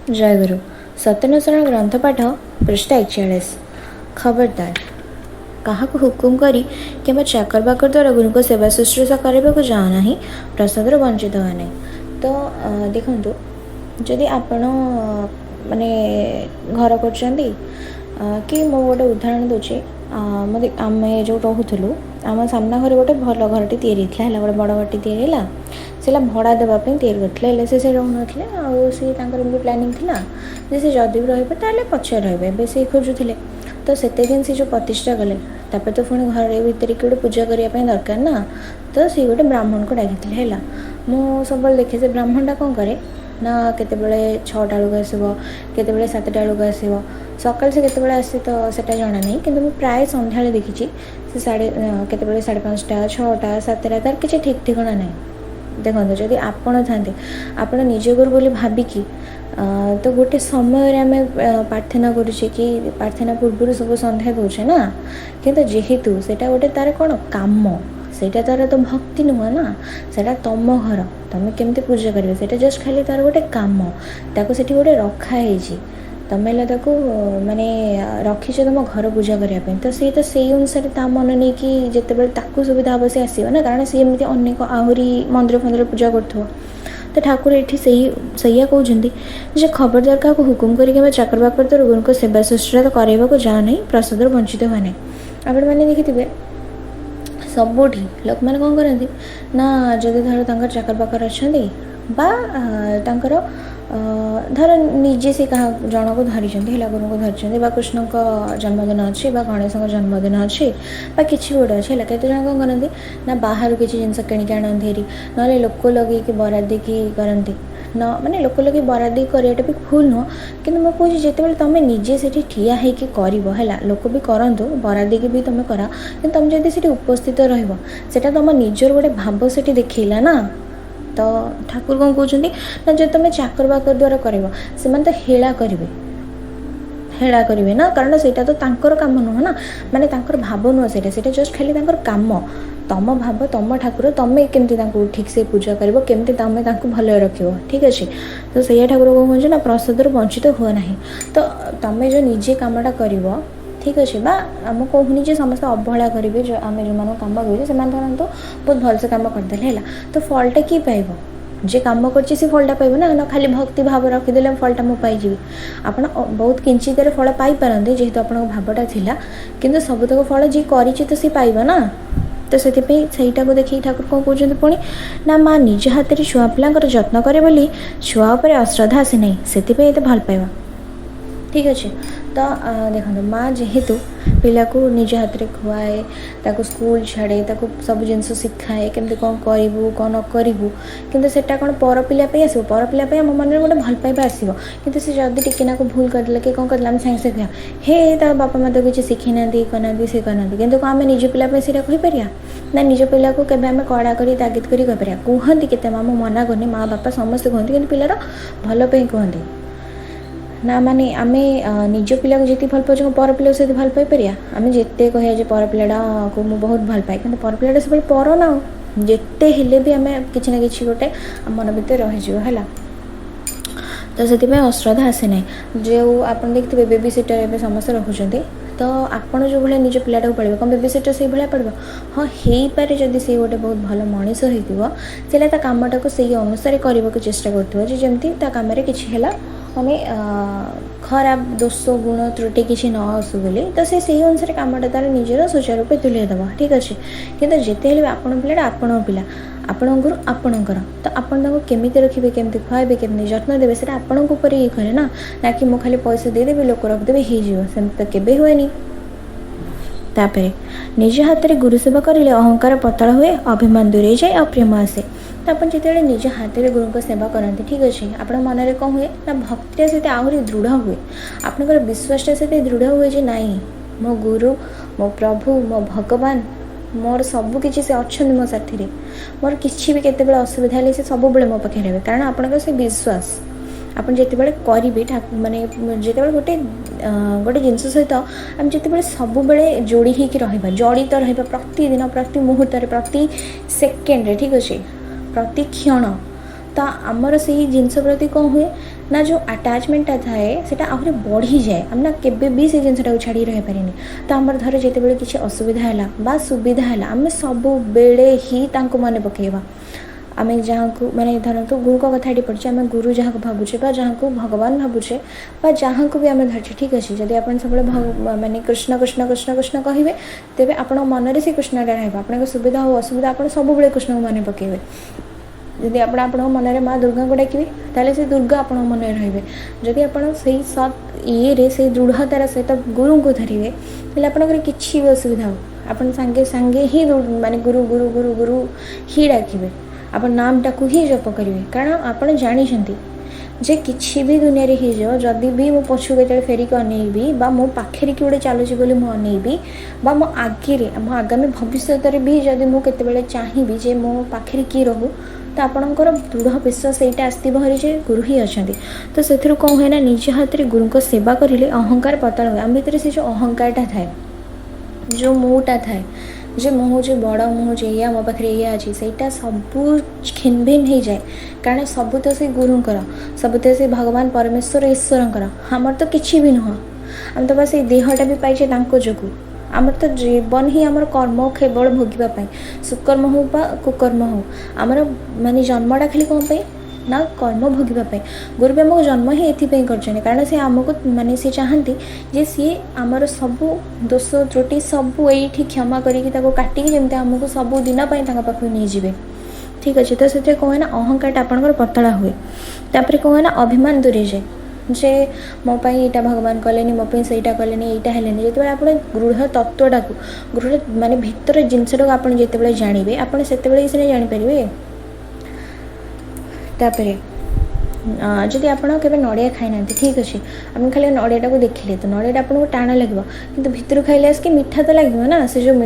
ଜୟଗୁରୁ। ସତ୍ୟାନୁସରଣ ଗ୍ରନ୍ଥପାଠ, ପୃଷ୍ଠା 41। ଖବରଦାର, କାହାକୁ ହୁକୁମ କରି କିମ୍ବା ଚାକର ବାକର ଦ୍ୱାରା ଗୁରୁଙ୍କ ସେବା ଶୁଶ୍ରୂଷା କରିବାକୁ ଯାଅ ନାହିଁ, ପ୍ରସାଦରୁ ବଞ୍ଚିତ ହୁଅ ନାହିଁ। ତ ଦେଖନ୍ତୁ, ଯଦି ଆପଣ ମାନେ ଘର କରୁଛନ୍ତି କି ମୁଁ ଗୋଟେ ଉଦାହରଣ ଦେଉଛି। ମୋତେ ଆମେ ଯେଉଁ ରହୁଥିଲୁ, ଆମ ସାମ୍ନା ଘରେ ଗୋଟେ ଭଲ ଘରଟି ତିଆରି ହେଇଥିଲା। ହେଲା, ଗୋଟେ ବଡ଼ ଘରଟି ତିଆରି ହେଲା। ସେ ହେଲା ଭଡ଼ା ଦେବା ପାଇଁ ତିଆରି କରିଥିଲେ। ହେଲେ ସେ ରହୁନଥିଲେ। ଆଉ ସିଏ ତାଙ୍କର ଏମିତି ପ୍ଲାନିଂ ଥିଲା ଯେ ସେ ଯଦି ବି ରହିବେ, ତାହେଲେ ପଛରେ ରହିବେ। ଏବେ ସେ ଖୋଜୁଥିଲେ। ତ ସେତେ ଦିନ ସେ ଯେଉଁ ପ୍ରତିଷ୍ଠା କଲେ, ତାପରେ ତ ପୁଣି ଘରେ ଭିତରେ କିଏ ଗୋଟେ ପୂଜା କରିବା ପାଇଁ ଦରକାର ନା। ତ ସିଏ ଗୋଟେ ବ୍ରାହ୍ମଣକୁ ଡାକିଥିଲେ। ହେଲା, ମୁଁ ସବୁବେଳେ ଦେଖେ, ସେ ବ୍ରାହ୍ମଣଟା କ'ଣ କରେ ନା, କେତେବେଳେ 6ଟା ବେଳକୁ ଆସିବ, କେତେବେଳେ 7ଟା ବେଳକୁ ଆସିବ। ସକାଳେ ସେ କେତେବେଳେ ଆସେ ତ ସେଟା ଜଣା ନାହିଁ, କିନ୍ତୁ ମୁଁ ପ୍ରାୟ ସନ୍ଧ୍ୟାବେଳେ ଦେଖିଛି। ସେ କେତେବେଳେ 5:30, 6ଟା, 7ଟା, ତାର କିଛି ଠିକ୍ ଠିକଣା ନାହିଁ। ଦେଖନ୍ତୁ, ଯଦି ଆପଣ ଥାନ୍ତେ, ଆପଣ ନିଜ ଗୁରୁ ବୋଲି ଭାବିକି ତ ଗୋଟେ ସମୟରେ ଆମେ ପ୍ରାର୍ଥନା କରୁଛେ କି ପ୍ରାର୍ଥନା ପୂର୍ବରୁ ସବୁ ସନ୍ଧ୍ୟା ଦେଉଛେ ନା। କିନ୍ତୁ ଯେହେତୁ ସେଇଟା ଗୋଟେ ତାର କ'ଣ କାମ, ସେଇଟା ତାର ତ ଭକ୍ତି ନୁହଁ ନା। ସେଇଟା ତମ ଘର, ତମେ କେମିତି ପୂଜା କରିବ? ସେଇଟା ଜଷ୍ଟ ଖାଲି ତାର ଗୋଟେ କାମ। ତାକୁ ସେଠି ଗୋଟେ ରଖା ହେଇଛି। ତମେ ହେଲା ତାକୁ ମାନେ ରଖିଛ ତମ ଘର ପୂଜା କରିବା ପାଇଁ। ତ ସିଏ ତ ସେଇ ଅନୁସାରେ ତା ମନ ନେଇକି ଯେତେବେଳେ ତାକୁ ସୁବିଧା ହେବ, ସେ ଆସିବ ନା। କାରଣ ସିଏ ଏମିତି ଅନେକ ଆହୁରି ମନ୍ଦିର ଫନ୍ଦିର ପୂଜା କରୁଥିବ। ତ ଠାକୁର ଏଠି ସେଇଆ କହୁଛନ୍ତି ଯେ ଖବରଦାର, କାହାକୁ ହୁକୁମ କରି କିମ୍ବା ଚାକର ବାକର ଦ୍ୱାରା ଗୁରୁଙ୍କ ସେବା ଶୁଶ୍ରୂଷା କରାଇବାକୁ ଯାଅ ନାହିଁ, ପ୍ରସାଦରୁ ବଞ୍ଚିତ ହୁଅ ନାହିଁ। ଆପଣମାନେ ଦେଖିଥିବେ, ସବୁଠି ଲୋକମାନେ କ'ଣ କରନ୍ତି ନା, ଯଦି ଧର ତାଙ୍କର ଚାକର ବାକର ଅଛନ୍ତି ବା ତାଙ୍କର ଧର ନିଜେ ସେ କାହା ଜଣକୁ ଧରିଛନ୍ତି, ହେଲା, ଗୁରୁଙ୍କୁ ଧରିଛନ୍ତି ବା କୃଷ୍ଣଙ୍କ ଜନ୍ମଦିନ ଅଛି ବା ଗଣେଶଙ୍କ ଜନ୍ମଦିନ ଅଛି ବା କିଛି ଗୋଟେ ଅଛି, ହେଲା, କେତେ ଜଣ କ'ଣ କରନ୍ତି ନା, ବାହାରୁ କିଛି ଜିନିଷ କିଣିକି ଆଣନ୍ତି ହେରି, ନହେଲେ ଲୋକ ଲଗେଇକି ବରାଦ ଦେଇକି କରନ୍ତି। ନ ମାନେ ଲୋକ ଲଗେଇ ବରାଦ ଦେଇକି କରିବାଟା ବି ଭୁଲ ନୁହଁ, କିନ୍ତୁ ମୁଁ କହୁଛି, ଯେତେବେଳେ ତୁମେ ନିଜେ ସେଠି ଠିଆ ହେଇକି କରିବ, ହେଲା, ଲୋକ ବି କରନ୍ତୁ, ବରାଦ ଦେଇକି ବି ତୁମେ କର, କିନ୍ତୁ ତୁମେ ଯଦି ସେଠି ଉପସ୍ଥିତ ରହିବ, ସେଇଟା ତୁମ ନିଜର ଗୋଟେ ଭାବ ସେଠି ଦେଖେଇଲା ନା। ତ ଠାକୁର କ'ଣ କହୁଛନ୍ତି ନା, ଯଦି ତୁମେ ଚାକର ବାକର ଦ୍ୱାରା କରିବ, ସେମାନେ ତ ହେଳା କରିବେ, ହେଳା କରିବେ ନା। କାରଣ ସେଇଟା ତ ତାଙ୍କର କାମ ନୁହଁ ନା, ମାନେ ତାଙ୍କର ଭାବ ନୁହଁ ସେଇଟା। ସେଇଟା ଜଷ୍ଟ ଖାଲି ତାଙ୍କର କାମ। ତମ ଭାବ, ତମ ଠାକୁର, ତମେ କେମିତି ତାଙ୍କୁ ଠିକ୍ ସେ ପୂଜା କରିବ, କେମିତି ତମେ ତାଙ୍କୁ ଭଲରେ ରଖିବ, ଠିକ୍ ଅଛି। ତ ସେଇଆ ଠାକୁର କ'ଣ କହୁଛନ୍ତି ନା, ପ୍ରସାଦରୁ ବଞ୍ଚିତ ହୁଅ ନାହିଁ। ତ ତମେ ଯେଉଁ ନିଜେ କାମଟା କରିବ, ଠିକ୍ ଅଛି, ବା ମୁଁ କହୁନି ଯେ ସମସ୍ତେ ଅବହେଳା କରିବେ। ଯେଉଁ ଆମେ ଯେଉଁମାନଙ୍କୁ କାମ କରୁଛୁ, ସେମାନେ ଧରନ୍ତୁ ବହୁତ ଭଲସେ କାମ କରିଦେଲେ, ହେଲା, ତ ଫଳଟା କିଏ ପାଇବ? ଯିଏ କାମ କରୁଛି ସେ ଫଳଟା ପାଇବ ନା। ନା ଖାଲି ଭକ୍ତି ଭାବ ରଖିଦେଲେ ଫଳଟା ମୁଁ ପାଇଯିବି? ଆପଣ ବହୁତ କିଞ୍ଚିତରେ ଫଳ ପାଇପାରନ୍ତି, ଯେହେତୁ ଆପଣଙ୍କ ଭାବଟା ଥିଲା, କିନ୍ତୁ ସବୁତକ ଫଳ ଯିଏ କରିଛି ତ ସିଏ ପାଇବ ନା। ତ ସେଥିପାଇଁ ସେଇଟାକୁ ଦେଖିକି ଠାକୁର କ'ଣ କହୁଛନ୍ତି ପୁଣି ନା, ମା ନିଜ ହାତରେ ଛୁଆ ପିଲାଙ୍କର ଯତ୍ନ କରେ ବୋଲି ଛୁଆ ଉପରେ ଅଶ୍ରଦ୍ଧା ଆସେ ନାହିଁ, ସେଥିପାଇଁ ଏତେ ଭଲ ପାଇବା। ଠିକ୍ ଅଛି। ତ ଦେଖନ୍ତୁ, ମା ଯେହେତୁ ପିଲାକୁ ନିଜ ହାତରେ ଖୁଆଏ, ତାକୁ ସ୍କୁଲ ଛାଡ଼େ, ତାକୁ ସବୁ ଜିନିଷ ଶିଖାଏ, କେମିତି କ'ଣ କରିବୁ, କ'ଣ ନ କରିବୁ, କିନ୍ତୁ ସେଟା କ'ଣ ପର ପିଲା ପାଇଁ ଆସିବ? ପର ପିଲା ପାଇଁ ଆମ ମନରେ ଗୋଟେ ଭଲ ପାଇବା ଆସିବ, କିନ୍ତୁ ସେ ଯଦି ଟିକେ ନାକୁ ଭୁଲ କରିଦେଲା କି କ'ଣ କରିଦେଲା, ଆମେ ସାଙ୍ଗେ ସାଙ୍ଗେ କହିବା, ହେ, ତା ବାପା ମା ତ କିଛି ଶିଖେଇନାହାନ୍ତି, ଇଏ କରିନାହାନ୍ତି, ସେ କରିନାହାନ୍ତି। କିନ୍ତୁ କ'ଣ ଆମେ ନିଜ ପିଲା ପାଇଁ ସେଇଟା କହିପାରିବା ନା? ନିଜ ପିଲାକୁ କେବେ ଆମେ କଡ଼ା କରି ତାଗିଦ କରି କହିପାରିବା? କୁହନ୍ତି କେତେ ମା, ମୁଁ ମନା କରୁନି, ମା ବାପା ସମସ୍ତେ କୁହନ୍ତି, କିନ୍ତୁ ପିଲାର ଭଲ ପାଇଁ କୁହନ୍ତି ନା। ମାନେ ଆମେ ନିଜ ପିଲାକୁ ଯେତିକି ଭଲ ପାଉଛୁ, ପର ପିଲାକୁ ସେତିକି ଭଲ ପାଇପାରିବା? ଆମେ ଯେତେ କହିବା ଯେ ପର ପିଲାଟାକୁ ମୁଁ ବହୁତ ଭଲ ପାଏ, କିନ୍ତୁ ପର ପିଲାଟା ସବୁବେଳେ ପର ନା। ଆଉ ଯେତେ ହେଲେ ବି ଆମେ କିଛି ନା କିଛି ଗୋଟେ ଆମ ମନ ଭିତରେ ରହିଯିବ। ହେଲା, ତ ସେଥିପାଇଁ ଅଶ୍ରଦ୍ଧା ଆସେ ନାହିଁ। ଯେଉଁ ଆପଣ ଦେଖିଥିବେ, ବେବି ସିଟର୍ ଏବେ ସମସ୍ତେ ରଖୁଛନ୍ତି। ତ ଆପଣ ଯେଉଁ ଭଳିଆ ନିଜ ପିଲାଟାକୁ ପାଳିବେ, କ'ଣ ବେବି ସିଟର୍ ସେଇଭଳିଆ ପାଳିବ? ହଁ, ହେଇପାରେ, ଯଦି ସିଏ ଗୋଟେ ବହୁତ ଭଲ ମଣିଷ ହେଇଥିବ, ସେ ହେଲା ତା କାମଟାକୁ ସେଇ ଅନୁସାରେ କରିବାକୁ ଚେଷ୍ଟା କରୁଥିବ ଯେ ଯେମିତି ତା କାମରେ କିଛି ହେଲା ମାନେ ଖରାପ ଦୋଷ ଗୁଣ ତ୍ରୁଟି କିଛି ନ ଆସୁ ବୋଲି। ତ ସେ ସେଇ ଅନୁସାରେ କାମଟା ତାର ନିଜର ସୁଚାରୁ ରୂପେ ତୁଲେଇ ଦେବ, ଠିକ୍ ଅଛି। କିନ୍ତୁ ଯେତେ ହେଲେ ବି ଆପଣଙ୍କ ପିଲାଟା ଆପଣଙ୍କ ପିଲା, ଆପଣଙ୍କ ଗୁରୁ ଆପଣଙ୍କର। ତ ଆପଣ ତାଙ୍କୁ କେମିତି ରଖିବେ, କେମିତି ଖୁଆଇବେ, କେମିତି ଯତ୍ନ ଦେବେ, ସେଇଟା ଆପଣଙ୍କ ଉପରେ ଇଏ କରେ ନା। ନା କି ମୁଁ ଖାଲି ପଇସା ଦେଇଦେବି, ଲୋକ ରଖିଦେବି, ହେଇଯିବ, ସେମିତି ତ କେବେ ହୁଏନି। ତାପରେ ନିଜ ହାତରେ ଗୁରୁ ସେବା କରିଲେ ଅହଙ୍କାର ପତଳା ହୁଏ, ଅଭିମାନ ଦୂରେଇ ଯାଏ ଆଉ ପ୍ରେମ ଆସେ। ତ ଆପଣ ଯେତେବେଳେ ନିଜ ହାତରେ ଗୁରୁଙ୍କ ସେବା କରନ୍ତି, ଠିକ୍ ଅଛି, ଆପଣଙ୍କ ମନରେ କ'ଣ ହୁଏ ନା, ଭକ୍ତିଟା ସେତେ ଆହୁରି ଦୃଢ଼ ହୁଏ। ଆପଣଙ୍କର ବିଶ୍ୱାସଟା ସେତେ ଦୃଢ଼ ହୁଏ ଯେ ନାଇଁ, ମୋ ଗୁରୁ, ମୋ ପ୍ରଭୁ, ମୋ ଭଗବାନ, ମୋର ସବୁ କିଛି, ସେ ଅଛନ୍ତି ମୋ ସାଥିରେ। ମୋର କିଛି ବି କେତେବେଳେ ଅସୁବିଧା ହେଲେ ସେ ସବୁବେଳେ ମୋ ପାଖରେ ରହିବେ। କାରଣ ଆପଣଙ୍କର ସେ ବିଶ୍ୱାସ ଆପଣ ଯେତେବେଳେ କରିବେ, ମାନେ ଯେତେବେଳେ ଗୋଟେ ଜିନିଷ ସହିତ ଆମେ ଯେତେବେଳେ ସବୁବେଳେ ଯୋଡ଼ି ହେଇକି ରହିବା, ଜଡ଼ିତ ରହିବା, ପ୍ରତିଦିନ, ପ୍ରତି ମୁହୂର୍ତ୍ତରେ, ପ୍ରତି ସେକେଣ୍ଡରେ, ଠିକ୍ ଅଛି, ପ୍ରତି କ୍ଷଣ, ତ ଆମର ସେଇ ଜିନିଷ ପ୍ରତି କ'ଣ ହୁଏ ନା ଯେଉଁ ଆଟାଚମେଣ୍ଟଟା ଥାଏ ସେଇଟା ଆହୁରି ବଢ଼ିଯାଏ। ଆମେ ନା କେବେ ବି ସେ ଜିନିଷଟାକୁ ଛାଡ଼ିକି ରହିପାରେନି। ତ ଆମର ଧର ଯେତେବେଳେ କିଛି ଅସୁବିଧା ହେଲା ବା ସୁବିଧା ହେଲା, ଆମେ ସବୁବେଳେ ହିଁ ତାଙ୍କୁ ମନେ ପକାଇବା। ଆମେ ଯାହାକୁ ମାନେ ଧରନ୍ତୁ ଗୁରୁଙ୍କ କଥା ଏଠି ପଡ଼ିଛି, ଆମେ ଗୁରୁ ଯାହାକୁ ଭାବୁଛେ ବା ଯାହାକୁ ଭଗବାନ ଭାବୁଛେ ବା ଯାହାକୁ ବି ଆମେ ଧରିଛେ, ଠିକ୍ ଅଛି। ଯଦି ଆପଣ ସବୁବେଳେ ମାନେ କୃଷ୍ଣ କୃଷ୍ଣ କୃଷ୍ଣ କୃଷ୍ଣ କହିବେ, ତେବେ ଆପଣଙ୍କ ମନରେ ସେ କୃଷ୍ଣଟା ରହିବ। ଆପଣଙ୍କ ସୁବିଧା ହଉ ଅସୁବିଧା, ଆପଣ ସବୁବେଳେ କୃଷ୍ଣଙ୍କୁ ମନେ ପକାଇବେ। ଯଦି ଆପଣ ଆପଣଙ୍କ ମନରେ ମା ଦୁର୍ଗାଙ୍କୁ ଡାକିବେ, ତାହେଲେ ସେ ଦୁର୍ଗା ଆପଣଙ୍କ ମନରେ ରହିବେ। ଯଦି ଆପଣ ସେଇ ସତ୍ ଇଏରେ, ସେଇ ଦୃଢ଼ତାର ସହିତ ଗୁରୁଙ୍କୁ ଧରିବେ, ତାହେଲେ ଆପଣଙ୍କର କିଛି ବି ଅସୁବିଧା ହଉ, ଆପଣ ସାଙ୍ଗେ ସାଙ୍ଗେ ହିଁ ମାନେ ଗୁରୁ ଗୁରୁ ଗୁରୁ ଗୁରୁ ହିଁ ଡାକିବେ, ଆପଣ ନାମଟାକୁ ହିଁ ଜପ କରିବେ। କାରଣ ଆପଣ ଜାଣିଛନ୍ତି ଯେ କିଛି ବି ଦୁନିଆରେ ହେଇଯିବ, ଯଦି ବି ମୁଁ ପଛକୁ କେତେବେଳେ ଫେରିକି ଅନେଇବି ବା ମୋ ପାଖରେ କିଏ ଗୋଟେ ଚାଲୁଛି ବୋଲି ମୁଁ ଅନେଇବି ବା ମୋ ଆଗରେ, ମୋ ଆଗାମୀ ଭବିଷ୍ୟତରେ ବି ଯଦି ମୁଁ କେତେବେଳେ ଚାହିଁବି ଯେ ମୋ ପାଖରେ କିଏ ରହୁ, ତ ଆପଣଙ୍କର ଦୃଢ଼ ବିଶ୍ୱାସ ସେଇଟା ଆସିଥିବ ଭାରି ଯେ ଗୁରୁ ହିଁ ଅଛନ୍ତି। ତ ସେଥିରୁ କ'ଣ ହୁଏ ନା ନିଜ ହାତରେ ଗୁରୁଙ୍କ ସେବା କରିଲେ ଅହଙ୍କାର ପତଳ ହୁଏ। ଆମ ଭିତରେ ସେ ଯେଉଁ ଅହଙ୍କାରଟା ଥାଏ, ଯେଉଁ ମୁଁଟା ଥାଏ ଯେ ମୁଁ ହେଉଛି ବଡ଼, ମୁଁ ହେଉଛି ଏଇଆ, ମୋ ପାଖରେ ଏଇଆ ଅଛି, ସେଇଟା ସବୁ ଖିନଭିନ ହେଇଯାଏ। କାରଣ ସବୁ ତ ସେ ଗୁରୁଙ୍କର, ସବୁ ତ ସେ ଭଗବାନ ପରମେଶ୍ୱର ଈଶ୍ୱରଙ୍କର, ଆମର ତ କିଛି ବି ନୁହଁ। ଆମେ ତ ବାସ୍ ଏଇ ଦେହଟା ବି ପାଇଛେ ତାଙ୍କ ଯୋଗୁଁ। ଆମର ତ ଜୀବନ ହିଁ ଆମର କର୍ମ କେବଳ ଭୋଗିବା ପାଇଁ, ସୁକର୍ମ ହଉ ବା କୁକର୍ମ ହଉ, ଆମର ମାନେ ଜନ୍ମଟା ଖାଲି କ'ଣ ପାଇଁ ନା କର୍ମ ଭୋଗିବା ପାଇଁ। ଗୁରୁ ବି ଆମକୁ ଜନ୍ମ ହିଁ ଏଥିପାଇଁ କରିଛନ୍ତି, କାରଣ ସେ ଆମକୁ ମାନେ ସେ ଚାହାନ୍ତି ଯେ ସିଏ ଆମର ସବୁ ଦୋଷ ତ୍ରୁଟି ସବୁ ଏଇଠି କ୍ଷମା କରିକି ତାକୁ କାଟିକି ଯେମିତି ଆମକୁ ସବୁଦିନ ପାଇଁ ତାଙ୍କ ପାଖକୁ ନେଇଯିବେ। ଠିକ୍ ଅଛି। ତ ସେଥିରେ କ'ଣ ହୁଏ ନା ଅହଙ୍କାରଟା ଆପଣଙ୍କର ପତଳା ହୁଏ। ତାପରେ କ'ଣ ହୁଏ ନା ଅଭିମାନ ଦୂରେଇଯାଏ ଯେ ମୋ ପାଇଁ ଏଇଟା ଭଗବାନ କଲେନି, ମୋ ପାଇଁ ସେଇଟା କଲେନି, ଏଇଟା ହେଲେନି। ଯେତେବେଳେ ଆପଣ ଗୃହ ତତ୍ତ୍ୱଟାକୁ, ଗୃହ ମାନେ ଭିତର ଜିନିଷଟାକୁ ଆପଣ ଯେତେବେଳେ ଜାଣିବେ, ଆପଣ ସେତେବେଳେ ହିଁ ସିନା ଜାଣିପାରିବେ। ତାପରେ ଯଦି ଆପଣ କେବେ ନଡ଼ିଆ ଖାଇନାହାନ୍ତି, ଠିକ୍ ଅଛି, ଆପଣ ଖାଲି ନଡ଼ିଆଟାକୁ ଦେଖିଲେ ତ ନଡ଼ିଆଟା ଆପଣଙ୍କୁ ଟାଣ ଲାଗିବ, କିନ୍ତୁ ଭିତରୁ ଖାଇଲେ ଆସିକି ମିଠା ତ ଲାଗିବ ନା। ସେ ଯେଉଁ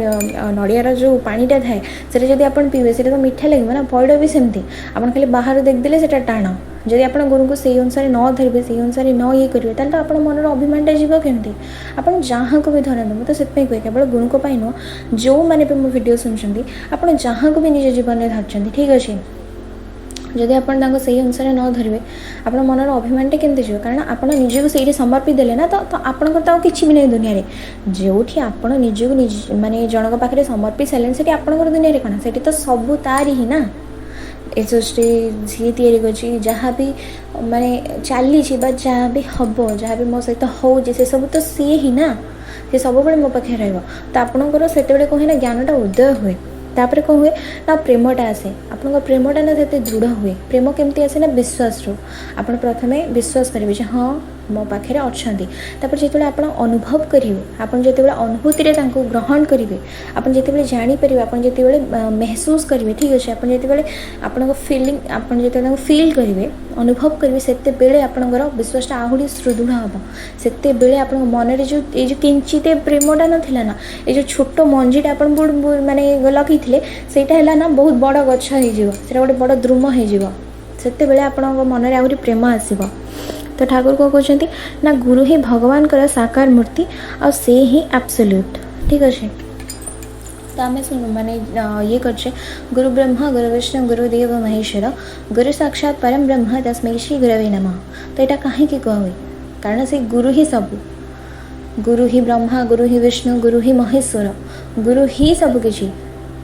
ନଡ଼ିଆର ଯେଉଁ ପାଣିଟା ଥାଏ, ସେଇଟା ଯଦି ଆପଣ ପିଇବେ, ସେଇଟା ତ ମିଠା ଲାଗିବ ନା। ପଇଡ଼ ବି ସେମିତି, ଆପଣ ଖାଲି ବାହାରୁ ଦେଖିଦେଲେ ସେଇଟା ଟାଣ। ଯଦି ଆପଣ ଗୁରୁଙ୍କୁ ସେଇ ଅନୁସାରେ ନ ଧରିବେ, ସେଇ ଅନୁସାରେ ନ ଇଏ କରିବେ, ତାହେଲେ ତ ଆପଣ ମନର ଅଭିମାନଟା ଯିବ କେମିତି? ଆପଣ ଯାହାକୁ ବି ଧରନ୍ତୁ, ମୁଁ ତ ସେଥିପାଇଁ କୁହେ କେବଳ ଗୁରୁଙ୍କ ପାଇଁ ନୁହଁ, ଯେଉଁମାନେ ବି ମୋ ଭିଡ଼ିଓ ଶୁଣୁଛନ୍ତି, ଆପଣ ଯାହାକୁ ବି ନିଜ ଜୀବନରେ ଧରିଛନ୍ତି, ଠିକ୍ ଅଛି, ଯଦି ଆପଣ ତାଙ୍କୁ ସେଇ ଅନୁସାରେ ନ ଧରିବେ, ଆପଣ ମନର ଅଭିମାନଟା କେମିତି ଯିବ? କାରଣ ଆପଣ ନିଜକୁ ସେଇଠି ସମର୍ପି ଦେଲେ ନା, ତ ଆପଣଙ୍କର ତ ଆଉ କିଛି ବି ନାହିଁ ଦୁନିଆରେ। ଯେଉଁଠି ଆପଣ ନିଜକୁ ନିଜ ମାନେ ଜଣଙ୍କ ପାଖରେ ସମର୍ପି ସାରିଲେଣି, ସେଠି ଆପଣଙ୍କର ଦୁନିଆରେ କ'ଣ? ସେଠି ତ ସବୁ ତାରି ହିଁ ନା। ଏ ସୃଷ୍ଟି ସିଏ ତିଆରି କରିଛି, ଯାହା ବି ମାନେ ଚାଲିଛି ବା ଯାହା ବି ହେବ, ଯାହା ବି ମୋ ସହିତ ହେଉଛି, ସେସବୁ ତ ସିଏ ହିଁ ନା, ସେ ସବୁବେଳେ ମୋ ପାଖରେ ରହିବ। ତ ଆପଣଙ୍କର ସେତେବେଳେ କ'ଣ ହୁଏ ନା ଜ୍ଞାନଟା ଉଦୟ ହୁଏ। ତାପରେ କ'ଣ ହୁଏ ନା ପ୍ରେମଟା ଆସେ। ଆପଣଙ୍କ ପ୍ରେମଟା ନା ସେତେ ଦୃଢ଼ ହୁଏ। ପ୍ରେମ କେମିତି ଆସେ ନା ବିଶ୍ୱାସରୁ। ଆପଣ ପ୍ରଥମେ ବିଶ୍ୱାସ କରିବେ ଯେ ହଁ ମୋ ପାଖରେ ଅଛନ୍ତି। ତାପରେ ଯେତେବେଳେ ଆପଣ ଅନୁଭବ କରିବେ, ଆପଣ ଯେତେବେଳେ ଅନୁଭୂତିରେ ତାଙ୍କୁ ଗ୍ରହଣ କରିବେ, ଆପଣ ଯେତେବେଳେ ଜାଣିପାରିବେ, ଆପଣ ଯେତେବେଳେ ମେହସୁସ କରିବେ, ଠିକ୍ ଅଛି, ଆପଣ ଯେତେବେଳେ ଆପଣଙ୍କ ଫିଲିଂ, ଆପଣ ଯେତେବେଳେ ତାଙ୍କୁ ଫିଲ୍ କରିବେ, ଅନୁଭବ କରିବେ, ସେତେବେଳେ ଆପଣଙ୍କର ବିଶ୍ୱାସଟା ଆହୁରି ସୁଦୃଢ଼ ହେବ। ସେତେବେଳେ ଆପଣଙ୍କ ମନରେ ଯେଉଁ ଏଇ ଯେଉଁ କିଞ୍ଚିତ ପ୍ରେମଟା ନଥିଲା ନା, ଏଇ ଯେଉଁ ଛୋଟ ମଞ୍ଜିଟା ଆପଣ ମାନେ ଲଗେଇଥିଲେ, ସେଇଟା ହେଲା ନା ବହୁତ ବଡ଼ ଗଛ ହେଇଯିବ, ସେଇଟା ଗୋଟେ ବଡ଼ ଦ୍ରୁମ ହେଇଯିବ। ସେତେବେଳେ ଆପଣଙ୍କ ମନରେ ଆହୁରି ପ୍ରେମ ଆସିବ। ତ ଠାକୁର କ'ଣ କହୁଛନ୍ତି ନା ଗୁରୁ ହିଁ ଭଗବାନଙ୍କର ସାକାର ମୂର୍ତ୍ତି, ଆଉ ସେ ହିଁ ଆବସଲ୍ୟୁଟ୍। ଠିକ୍ ଅଛି। ତ ଆମେ ମାନେ ଇଏ କରୁଛେ, ଗୁରୁ ବ୍ରହ୍ମା ଗୁରୁ ବିଷ୍ଣୁ ଗୁରୁ ଦେବ ମହେଶ୍ୱର ଗୁରୁ ସାକ୍ଷାତ ପରମ ବ୍ରହ୍ମ ତସ୍ମୈ ଶ୍ରୀ ଗୁରବେ ନମଃ। ତ ଏଇଟା କାହିଁକି କୁହା ହୁଏ? କାରଣ ସେ ଗୁରୁ ହିଁ ସବୁ। ଗୁରୁ ହିଁ ବ୍ରହ୍ମା, ଗୁରୁ ହିଁ ବିଷ୍ଣୁ, ଗୁରୁ ହିଁ ମହେଶ୍ୱର, ଗୁରୁ ହିଁ ସବୁକିଛି,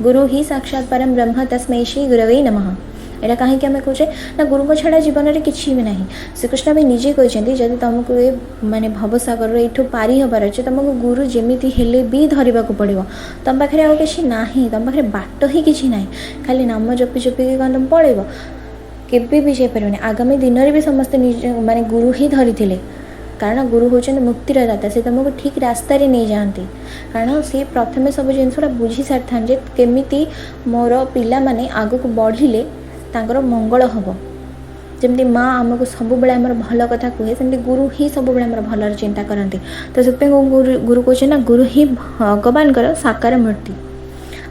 ଗୁରୁ ହିଁ ସାକ୍ଷାତ ପରମ ବ୍ରହ୍ମ ତସ୍ମୈ ଶ୍ରୀ ଗୁରବେ ନମଃ। ଏଇଟା କାହିଁକି ଆମେ କହୁଛେ ନା ଗୁରୁଙ୍କ ଛଡ଼ା ଜୀବନରେ କିଛି ବି ନାହିଁ। ଶ୍ରୀକୃଷ୍ଣ ବି ନିଜେ କହିଛନ୍ତି, ଯଦି ତୁମକୁ ଏ ମାନେ ଭବସାଗରରୁ ଏଇଠୁ ପାରି ହେବାର ଅଛି, ତୁମକୁ ଗୁରୁ ଯେମିତି ହେଲେ ବି ଧରିବାକୁ ପଡ଼ିବ। ତୁମ ପାଖରେ ଆଉ କିଛି ନାହିଁ, ତୁମ ପାଖରେ ବାଟ ହିଁ କିଛି ନାହିଁ। ଖାଲି ନାମ ଜପି ଜପିକି କ'ଣ ତୁମେ ପଳେଇବ? କେବେ ବି ଯାଇପାରିବନି। ଆଗାମୀ ଦିନରେ ବି ସମସ୍ତେ ନିଜ ମାନେ ଗୁରୁ ହିଁ ଧରିଥିଲେ, କାରଣ ଗୁରୁ ହେଉଛନ୍ତି ମୁକ୍ତିର ଦାତା। ସେ ତୁମକୁ ଠିକ୍ ରାସ୍ତାରେ ନେଇଯାଆନ୍ତି, କାରଣ ସିଏ ପ୍ରଥମେ ସବୁ ଜିନିଷଟା ବୁଝି ସାରିଥାନ୍ତି ଯେ କେମିତି ମୋର ପିଲାମାନେ ଆଗକୁ ବଢ଼ିଲେ ତାଙ୍କର ମଙ୍ଗଳ ହେବ। ଯେମିତି ମା' ଆମକୁ ସବୁବେଳେ ଆମର ଭଲ କଥା କୁହେ, ସେମିତି ଗୁରୁ ହିଁ ସବୁବେଳେ ଆମର ଭଲର ଚିନ୍ତା କରନ୍ତି। ତ ସେଥିପାଇଁ ଗୁରୁ କହୁଛନ୍ତି ନା ଗୁରୁ ହିଁ ଭଗବାନଙ୍କର ସାକାର ମୂର୍ତ୍ତି।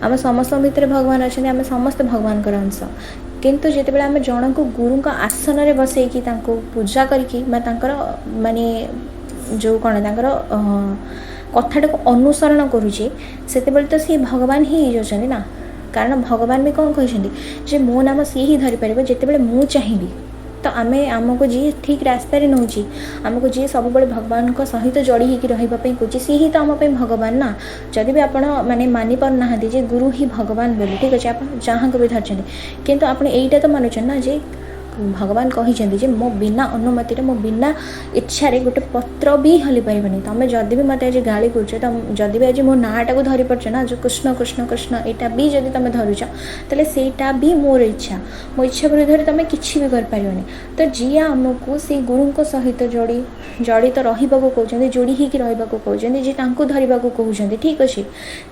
ଆମ ସମସ୍ତଙ୍କ ଭିତରେ ଭଗବାନ ଅଛନ୍ତି, ଆମେ ସମସ୍ତେ ଭଗବାନଙ୍କର ଅଂଶ। କିନ୍ତୁ ଯେତେବେଳେ ଆମେ ଜଣଙ୍କୁ ଗୁରୁଙ୍କ ଆସନରେ ବସେଇକି ତାଙ୍କୁ ପୂଜା କରିକି ବା ତାଙ୍କର ମାନେ ଯେଉଁ କ'ଣ ତାଙ୍କର କଥାଟାକୁ ଅନୁସରଣ କରୁଛେ, ସେତେବେଳେ ତ ସିଏ ଭଗବାନ ହିଁ ହେଇଯାଉଛନ୍ତି ନା। କାରଣ ଭଗବାନ ବି କ'ଣ କହିଛନ୍ତି ଯେ ମୋ ନାମ ସିଏ ହିଁ ଧରିପାରିବ ଯେତେବେଳେ ମୁଁ ଚାହିଁବି। ତ ଆମେ ଆମକୁ ଯିଏ ଠିକ୍ ରାସ୍ତାରେ ନେଉଛି, ଆମକୁ ଯିଏ ସବୁବେଳେ ଭଗବାନଙ୍କ ସହିତ ଯୋଡ଼ି ହେଇକି ରହିବା ପାଇଁ କହୁଛି, ସିଏ ହିଁ ତ ଆମ ପାଇଁ ଭଗବାନ ନା। ଯଦି ବି ଆପଣ ମାନେ ମାନି ପାରୁନାହାନ୍ତି ଯେ ଗୁରୁ ହିଁ ଭଗବାନ ବୋଲି, ଠିକ୍ ଅଛି, ଆପଣ ଯାହାଙ୍କୁ ବି ଧରିଛନ୍ତି, କିନ୍ତୁ ଆପଣ ଏଇଟା ତ ମାନୁଛନ୍ତି ନା ଯେ ଭଗବାନ କହିଛନ୍ତି ଯେ ମୋ ବିନା ଅନୁମତିରେ, ମୋ ବିନା ଇଚ୍ଛାରେ ଗୋଟେ ପତ୍ର ବି ହଲି ପାରିବନି। ତୁମେ ଯଦି ବି ମୋତେ ଆଜି ଗାଳି କରୁଛ, ତ ଯଦି ବି ଆଜି ମୋ ନାଁଟାକୁ ଧରିପାରୁଛ ନା, ଯେଉଁ କୃଷ୍ଣ କୃଷ୍ଣ କୃଷ୍ଣ, ଏଇଟା ବି ଯଦି ତୁମେ ଧରୁଛ, ତାହେଲେ ସେଇଟା ବି ମୋର ଇଚ୍ଛା। ମୋ ଇଚ୍ଛା ବିରୁଦ୍ଧରେ ତୁମେ କିଛି ବି କରିପାରିବନି। ତ ଯିଏ ଆମକୁ ସେଇ ଗୁରୁଙ୍କ ସହିତ ଜଡ଼ିତ ରହିବାକୁ କହୁଛନ୍ତି, ଯୋଡ଼ି ହେଇକି ରହିବାକୁ କହୁଛନ୍ତି, ଯିଏ ତାଙ୍କୁ ଧରିବାକୁ କହୁଛନ୍ତି, ଠିକ୍ ଅଛି,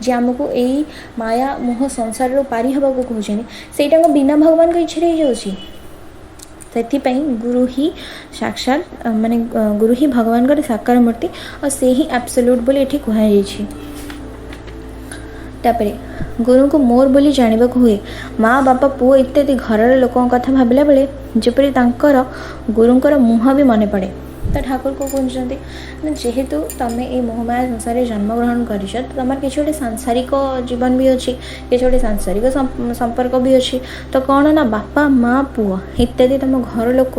ଯିଏ ଆମକୁ ଏଇ ମାୟା ମୋହ ସଂସାରରୁ ପାରି ହେବାକୁ କହୁଛନ୍ତି, ସେଇଟା ମୋ ବିନା ଭଗବାନଙ୍କ ଇଚ୍ଛାରେ ହେଇଯାଉଛି। ସେଥିପାଇଁ ଗୁରୁ ହିଁ ସାକ୍ଷାତ, ମାନେ ଗୁରୁ ହିଁ ଭଗବାନଙ୍କର ସାକାର ମୂର୍ତ୍ତି ଆଉ ସେ ହିଁ ଆବସଲ୍ୟୁଟ୍ ବୋଲି ଏଠି କୁହାଯାଇଛି। ତାପରେ ଗୁରୁଙ୍କୁ ମୋର ବୋଲି ଜାଣିବାକୁ ହୁଏ। ମା, ବାପା, ପୁଅ ଇତ୍ୟାଦି ଘରର ଲୋକଙ୍କ କଥା ଭାବିଲା ବେଳେ ଯେପରି ତାଙ୍କର ଗୁରୁଙ୍କର ମୁହଁ ବି ମନେ ପଡ଼େ। ତ ଠାକୁର କ'ଣ କହୁଛନ୍ତି ନା, ଯେହେତୁ ତୁମେ ଏଇ ମୋହମାୟା ସଂସାରରେ ଜନ୍ମଗ୍ରହଣ କରିଛ, ତ ତୁମର କିଛି ଗୋଟେ ସାଂସାରିକ ଜୀବନ ବି ଅଛି, କିଛି ଗୋଟେ ସାଂସାରିକ ସମ୍ପର୍କ ବି ଅଛି। ତ କ'ଣ ନା ବାପା, ମା, ପୁଅ ଇତ୍ୟାଦି ତୁମ ଘର ଲୋକ,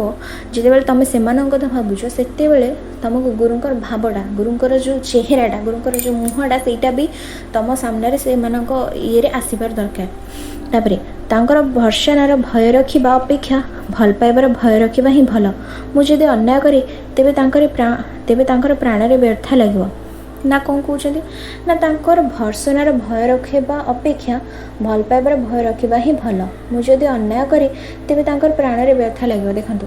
ଯେତେବେଳେ ତୁମେ ସେମାନଙ୍କ କଥା ଭାବୁଛ, ସେତେବେଳେ ତୁମକୁ ଗୁରୁଙ୍କର ଭାବଟା, ଗୁରୁଙ୍କର ଯେଉଁ ଚେହେରାଟା, ଗୁରୁଙ୍କର ଯେଉଁ ମୁହଁଟା, ସେଇଟା ବି ତୁମ ସାମ୍ନାରେ ସେମାନଙ୍କ ଇଏରେ ଆସିବାର ଦରକାର। ତାପରେ ତାଙ୍କର ଭର୍ତ୍ସନାର ଭୟ ରଖିବା ଅପେକ୍ଷା ଭଲ ପାଇବାର ଭୟ ରଖିବା ହିଁ ଭଲ। ମୁଁ ଯଦି ଅନ୍ୟାୟ କରେ, ତେବେ ତାଙ୍କର ପ୍ରାଣରେ ବ୍ୟଥା ଲାଗିବ ନା। କ'ଣ କହୁଛନ୍ତି ନା, ତାଙ୍କର ଭର୍ତ୍ସନାର ଭୟ ରଖିବା ଅପେକ୍ଷା ଭଲ ପାଇବାର ଭୟ ରଖିବା ହିଁ ଭଲ। ମୁଁ ଯଦି ଅନ୍ୟାୟ କରେ, ତେବେ ତାଙ୍କର ପ୍ରାଣରେ ବ୍ୟଥା ଲାଗିବ। ଦେଖନ୍ତୁ,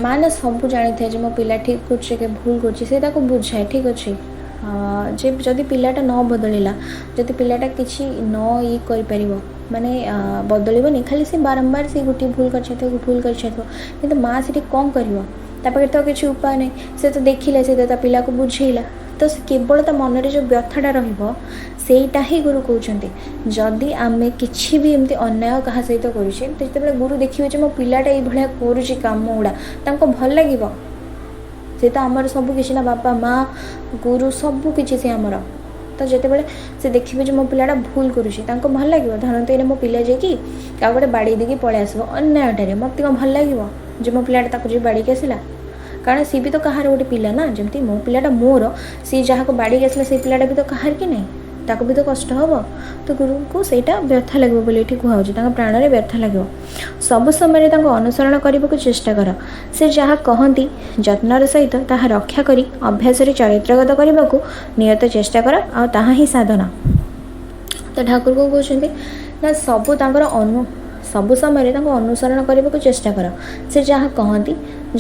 ମା ନା ସବୁ ଜାଣିଥାଏ ଯେ ମୋ ପିଲା ଠିକ୍ କରୁଛି କି ଭୁଲ କରୁଛି। ସେ ତାକୁ ବୁଝାଏ, ଠିକ୍ ଅଛି, ଯେ ଯଦି ପିଲାଟା ନ ବଦଳିଲା, ଯଦି ପିଲାଟା କିଛି ନ ଇଏ କରିପାରିବ, ମାନେ ବଦଳିବନି, ଖାଲି ସେ ବାରମ୍ବାର ସେ ଗୋଟିଏ ଭୁଲ କରିଚାଲିଥିବ, ଭୁଲ କରିଚାଲିଥିବ, କିନ୍ତୁ ମା ସେଠି କ'ଣ କରିବ? ତା ପାଖରେ ତ କିଛି ଉପାୟ ନାହିଁ। ସେ ତ ଦେଖିଲା, ସେ ତ ତା ପିଲାକୁ ବୁଝେଇଲା, ତ କେବଳ ତା ମନରେ ଯେଉଁ ବ୍ୟଥାଟା ରହିବ, ସେଇଟା ହିଁ ଗୁରୁ କହୁଛନ୍ତି। ଯଦି ଆମେ କିଛି ବି ଏମିତି ଅନ୍ୟାୟ କାହା ସହିତ କରୁଛେ, ତ ଯେତେବେଳେ ଗୁରୁ ଦେଖିବେ ଯେ ମୋ ପିଲାଟା ଏଇଭଳିଆ କରୁଛି କାମ ଗୁଡ଼ା, ତାଙ୍କୁ ଭଲ ଲାଗିବ? ସେ ତ ଆମର ସବୁ କିଛି ନା, ବାପା, ମା, ଗୁରୁ, ସବୁ କିଛି ସେ ଆମର। ତ ଯେତେବେଳେ ସେ ଦେଖିବେ ଯେ ମୋ ପିଲାଟା ଭୁଲ କରୁଛି, ତାଙ୍କୁ ଭଲ ଲାଗିବ? ଧରନ୍ତୁ ଏଇନା ମୋ ପିଲା ଯାଇକି କାହାକୁ ଗୋଟେ ବାଡ଼େଇ ଦେଇକି ପଳେଇ ଆସିବ ଅନ୍ୟାୟଟାରେ, ମୋତେ କ'ଣ ଭଲ ଲାଗିବ ଯେ ମୋ ପିଲାଟା ତାକୁ ଯାଇ ବାଡ଼େଇକି ଆସିଲା? କାରଣ ସିଏ ବି ତ କାହାର ଗୋଟେ ପିଲା ନା। ଯେମିତି ମୋ ପିଲାଟା ମୋର, ସିଏ ଯାହାକୁ ବାଡ଼େଇକି ଆସିଲା, ସେଇ ପିଲାଟା ବି ତ କାହାର କି ନାହିଁ? ତାକୁ ବି ତ କଷ୍ଟ ହେବ। ତ ଗୁରୁଙ୍କୁ ସେଇଟା ବ୍ୟଥା ଲାଗିବ ବୋଲି ଏଠି କୁହାହେଉଛି, ତାଙ୍କ ପ୍ରାଣରେ ବ୍ୟଥା ଲାଗିବ। ସବୁ ସମୟରେ ତାଙ୍କୁ ଅନୁସରଣ କରିବାକୁ ଚେଷ୍ଟା କର। ସେ ଯାହା କହନ୍ତି, ଯତ୍ନର ସହିତ ତାହା ରକ୍ଷା କରି ଅଭ୍ୟାସରେ ଚରିତ୍ରଗତ କରିବାକୁ ନିୟତ ଚେଷ୍ଟା କର, ଆଉ ତାହା ହିଁ ସାଧନା। ତ ଠାକୁର କ'ଣ କହୁଛନ୍ତି ନା, ସବୁ ସମୟରେ ତାଙ୍କୁ ଅନୁସରଣ କରିବାକୁ ଚେଷ୍ଟା କର। ସେ ଯାହା କହନ୍ତି,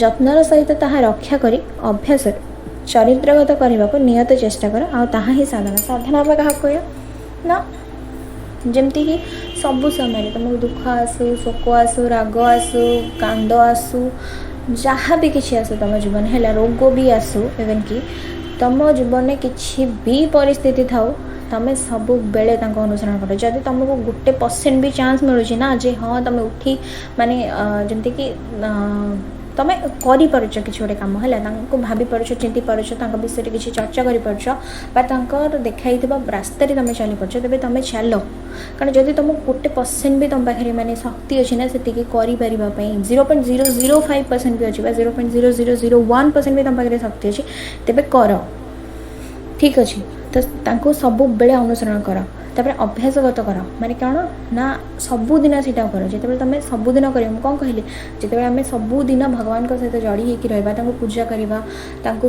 ଯତ୍ନର ସହିତ ତାହା ରକ୍ଷା କରି ଅଭ୍ୟାସରେ ଚରିତ୍ରଗତ କରିବାକୁ ନିୟତ ଚେଷ୍ଟା କର, ଆଉ ତାହା ହିଁ ସାଧନା। ସାଧନା ଆମେ କାହାକୁ କହିବା ନା, ଯେମିତିକି ସବୁ ସମୟରେ ତୁମକୁ ଦୁଃଖ ଆସୁ, ଶୋକ ଆସୁ, ରାଗ ଆସୁ, କାନ୍ଦ ଆସୁ, ଯାହା ବି କିଛି ଆସୁ ତୁମ ଜୀବନ ହେଲା, ରୋଗ ବି ଆସୁ, ଇଭେନ୍ କି ତୁମ ଜୀବନରେ କିଛି ବି ପରିସ୍ଥିତି ଥାଉ, ତୁମେ ସବୁବେଳେ ତାଙ୍କୁ ଅନୁସରଣ କର। ଯଦି ତୁମକୁ 1% ବି ଚାନ୍ସ ମିଳୁଛି ନା ଯେ ହଁ, ତୁମେ ଉଠି ମାନେ ଯେମିତିକି ତୁମେ କରିପାରୁଛ କିଛି ଗୋଟେ କାମ ହେଲା, ତାଙ୍କୁ ଭାବି ପାରୁଛ, ଚିନ୍ତି ପାରୁଛ, ତାଙ୍କ ବିଷୟରେ କିଛି ଚର୍ଚ୍ଚା କରିପାରୁଛ ବା ତାଙ୍କର ଦେଖାଇଥିବା ରାସ୍ତାରେ ତୁମେ ଚାଲିପାରୁଛ, ତେବେ ତୁମେ ଚାଲ। କାରଣ ଯଦି ତୁମକୁ 1% ବି ତୁମ ପାଖରେ ମାନେ ଶକ୍ତି ଅଛି ନା ସେତିକି କରିପାରିବା ପାଇଁ, 0.005% ବି ଅଛି ବା 0.0001% ବି ତୁମ ପାଖରେ ଶକ୍ତି ଅଛି, ତେବେ କର, ଠିକ୍ ଅଛି। ତ ତାଙ୍କୁ ସବୁବେଳେ ଅନୁସରଣ କର, ତାପରେ ଅଭ୍ୟାସଗତ କର। ମାନେ କ'ଣ ନା, ସବୁଦିନ ସେଇଟା କର। ଯେତେବେଳେ ତୁମେ ସବୁଦିନ କରିବ, ମୁଁ କ'ଣ କହିଲି, ଯେତେବେଳେ ଆମେ ସବୁଦିନ ଭଗବାନଙ୍କ ସହିତ ଜଡ଼ି ହେଇକି ରହିବା, ତାଙ୍କୁ ପୂଜା କରିବା, ତାଙ୍କୁ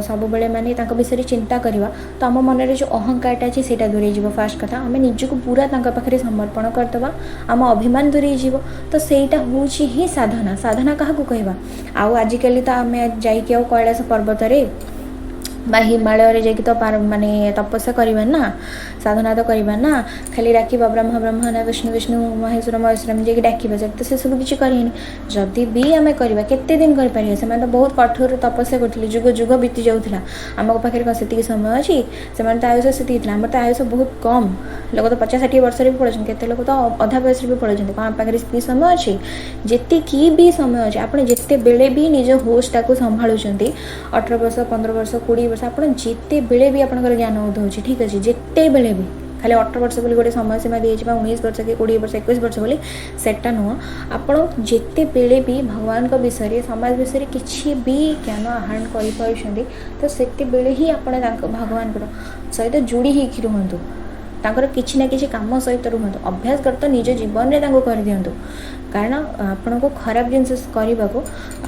ସବୁବେଳେ ମାନେ ତାଙ୍କ ବିଷୟରେ ଚିନ୍ତା କରିବା, ତ ଆମ ମନରେ ଯେଉଁ ଅହଙ୍କାରଟା ଅଛି, ସେଇଟା ଦୂରେଇ ଯିବ। ଫାର୍ଷ୍ଟ କଥା, ଆମେ ନିଜକୁ ପୁରା ତାଙ୍କ ପାଖରେ ସମର୍ପଣ କରିଦେବା, ଆମ ଅଭିମାନ ଦୂରେଇ ଯିବ। ତ ସେଇଟା ହେଉଛି ହିଁ ସାଧନା। ସାଧନା କାହାକୁ କହିବା? ଆଉ ଆଜିକାଲି ତ ଆମେ ଯାଇକି ଆଉ କୈଳାସ ପର୍ବତରେ ବା ହିମାଳୟରେ ଯାଇକି ତ ମାନେ ତପସ୍ୟା କରିବା ନା, ସାଧନା ତ କରିବା ନା, ଖାଲି ଡାକିବା ବ୍ରହ୍ମ ବ୍ରହ୍ମ ନା ବିଷ୍ଣୁ ବିଷ୍ଣୁ ମହେଶ୍ୱର ମହେଶ୍ୱର ଯାଇକି ଡାକିବା, ସେଠି ତ ସେସବୁ କିଛି କରିହେନି। ଯଦି ବି ଆମେ କରିବା, କେତେ ଦିନ କରିପାରିବା? ସେମାନେ ତ ବହୁତ କଠୋର ତପସ୍ୟା କରୁଥିଲେ, ଯୁଗ ଯୁଗ ବିତି ଯାଉଥିଲା। ଆମ ପାଖରେ କ'ଣ ସେତିକି ସମୟ ଅଛି? ସେମାନେ ତ ଆୟୁଷ ସେତିକି ଥିଲା, ଆମର ତ ଆୟୁଷ ବହୁତ କମ୍। ଲୋକ ତ 50-60 ବର୍ଷରେ ବି ପଳାଉଛନ୍ତି, କେତେ ଲୋକ ତ ଅଧା ବୟସରେ ବି ପଳାଉଛନ୍ତି। କ'ଣ ଆମ ପାଖରେ ସେତିକି ସମୟ ଅଛି? ଯେତିକି ବି ସମୟ ଅଛି, ଆପଣ ଯେତେବେଳେ ବି ନିଜ ହୋସ୍ଟାକୁ ସମ୍ଭାଳୁଛନ୍ତି, 18 ବର୍ଷ, 15 ବର୍ଷ, 20 ବର୍ଷ, ଆପଣ ଯେତେବେଳେ ବି ଆପଣଙ୍କର ଜ୍ଞାନ ବୋଧ ହେଉଛି, ଠିକ୍ ଅଛି, ଯେତେବେଳେ ବି ଖାଲି 18 ବର୍ଷ ବୋଲି ଗୋଟେ ସମୟ ସୀମା ଦିଆଯାଇଛି ବା 19 ବର୍ଷ କି 20 ବର୍ଷ, 21 ବର୍ଷ ବୋଲି ସେଟା ନୁହଁ। ଆପଣ ଯେତେବେଳେ ବି ଭଗବାନଙ୍କ ବିଷୟରେ, ସମାଜ ବିଷୟରେ କିଛି ବି ଜ୍ଞାନ ଆହରଣ କରିପାରୁଛନ୍ତି, ତ ସେତେବେଳେ ହିଁ ଆପଣ ତାଙ୍କ ଭଗବାନଙ୍କର ସହିତ ଯୋଡ଼ି ହେଇକି ରୁହନ୍ତୁ, ତାଙ୍କର କିଛି ନା କିଛି କାମ ସହିତ ରୁହନ୍ତୁ, ଅଭ୍ୟାସଗତ ନିଜ ଜୀବନରେ ତାଙ୍କୁ କରିଦିଅନ୍ତୁ। କାରଣ ଆପଣଙ୍କୁ ଖରାପ ଜିନିଷ କରିବାକୁ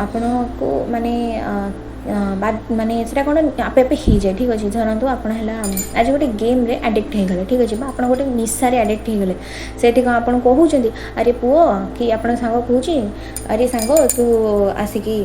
ଆପଣଙ୍କୁ ମାନେ ମାନେ ସେଇଟା କ'ଣ ଆପେ ଆପେ ହେଇଯାଏ। ଠିକ୍ ଅଛି, ଧରନ୍ତୁ ଆପଣ ହେଲା ଆଜି ଗୋଟେ ଗେମ୍ରେ ଆଡ଼ିକ୍ଟ ହେଇଗଲେ, ଠିକ୍ ଅଛି, ବା ଆପଣ ଗୋଟେ ନିଶାରେ ଆଡ଼ିକ୍ଟ ହେଇଗଲେ। ସେଠି କ'ଣ ଆପଣ କହୁଛନ୍ତି, ଆରେ ପୁଅ, କି ଆପଣ ସାଙ୍ଗ କହୁଛି, ଆରେ ସାଙ୍ଗ, ତୁ ଆସିକି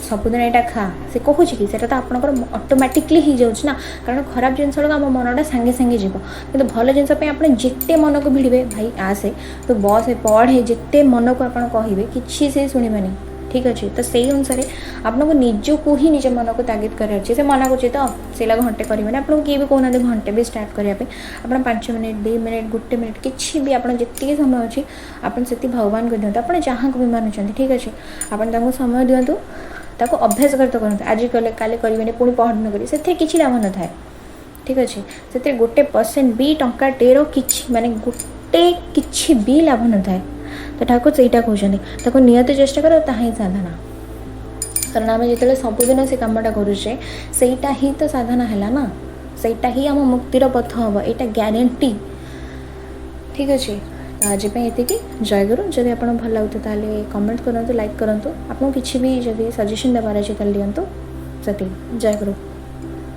ସବୁଦିନ ଏଇଟା ଖା, ସେ କହୁଛି କି? ସେଇଟା ତ ଆପଣଙ୍କର ଅଟୋମେଟିକଲି ହେଇଯାଉଛି ନା। କାରଣ ଖରାପ ଜିନିଷ ବେଳକୁ ଆମ ମନଟା ସାଙ୍ଗେ ସାଙ୍ଗେ ଯିବ, କିନ୍ତୁ ଭଲ ଜିନିଷ ପାଇଁ ଆପଣ ଯେତେ ମନକୁ ଭିଡ଼ିବେ, ଭାଇ ଆସେ, ତୁ ବସେ, ପଢ଼େ, ଯେତେ ମନକୁ ଆପଣ କହିବେ, କିଛି ସେ ଶୁଣିବେନି। ଠିକ୍ ଅଛି, ତ ସେଇ ଅନୁସାରେ ଆପଣଙ୍କୁ ନିଜକୁ ହିଁ ନିଜ ମନକୁ ତାଗିଦ କରିବାର ଅଛି। ସେ ମନା କରୁଛି ତ ସେଇଟା ଘଣ୍ଟେ କରିବେନି। ଆପଣଙ୍କୁ କିଏ ବି କହୁନାହାନ୍ତି ଘଣ୍ଟେ ବି ଷ୍ଟାର୍ଟ କରିବା ପାଇଁ। ଆପଣ 5 ମିନିଟ୍, 2 ମିନିଟ୍, 1 ମିନିଟ୍, କିଛି ବି ଆପଣ ଯେତିକି ସମୟ ଅଛି, ଆପଣ ସେତିକି ଭଗବାନଙ୍କୁ ଦିଅନ୍ତୁ, ଆପଣ ଯାହାଙ୍କୁ ବି ମାନୁଛନ୍ତି। ଠିକ୍ ଅଛି, ଆପଣ ତାଙ୍କୁ ସମୟ ଦିଅନ୍ତୁ, ତାକୁ ଅଭ୍ୟାସଗତ କରନ୍ତୁ। ଆଜି କଲେ କାଲି କରିବେନି, ପୁଣି ପହରଦିନ କରିବେ, ସେଥିରେ କିଛି ଲାଭ ନଥାଏ। ଠିକ୍ ଅଛି, ସେଥିରେ 1% ବି ଟଙ୍କାଟେର କିଛି ମାନେ ଗୋଟେ କିଛି ବି ଲାଭ ନଥାଏ। ତ ଠାକୁର ସେଇଟା କହୁଛନ୍ତି, ତାକୁ ନିହାତି ଚେଷ୍ଟା କର, ତାହା ହିଁ ସାଧନା। କାରଣ ଆମେ ଯେତେବେଳେ ସବୁଦିନ ସେ କାମଟା କରୁଛେ, ସେଇଟା ହିଁ ତ ସାଧନା ହେଲା ନା, ସେଇଟା ହିଁ ଆମ ମୁକ୍ତିର ପଥ ହେବ, ଏଇଟା ଗ୍ୟାରେଣ୍ଟି। ଠିକ୍ ଅଛି, ତ ଆଜି ପାଇଁ ଏତିକି। ଜୟଗୁରୁ। ଯଦି ଆପଣଙ୍କୁ ଭଲ ଲାଗୁଥିବ, ତାହେଲେ କମେଣ୍ଟ କରନ୍ତୁ, ଲାଇକ୍ କରନ୍ତୁ। ଆପଣଙ୍କୁ କିଛି ବି ଯଦି ସଜେସନ୍ ଦେବାର ଅଛି, ତାହେଲେ ଦିଅନ୍ତୁ। ସେତିକି, ଜୟଗୁରୁ।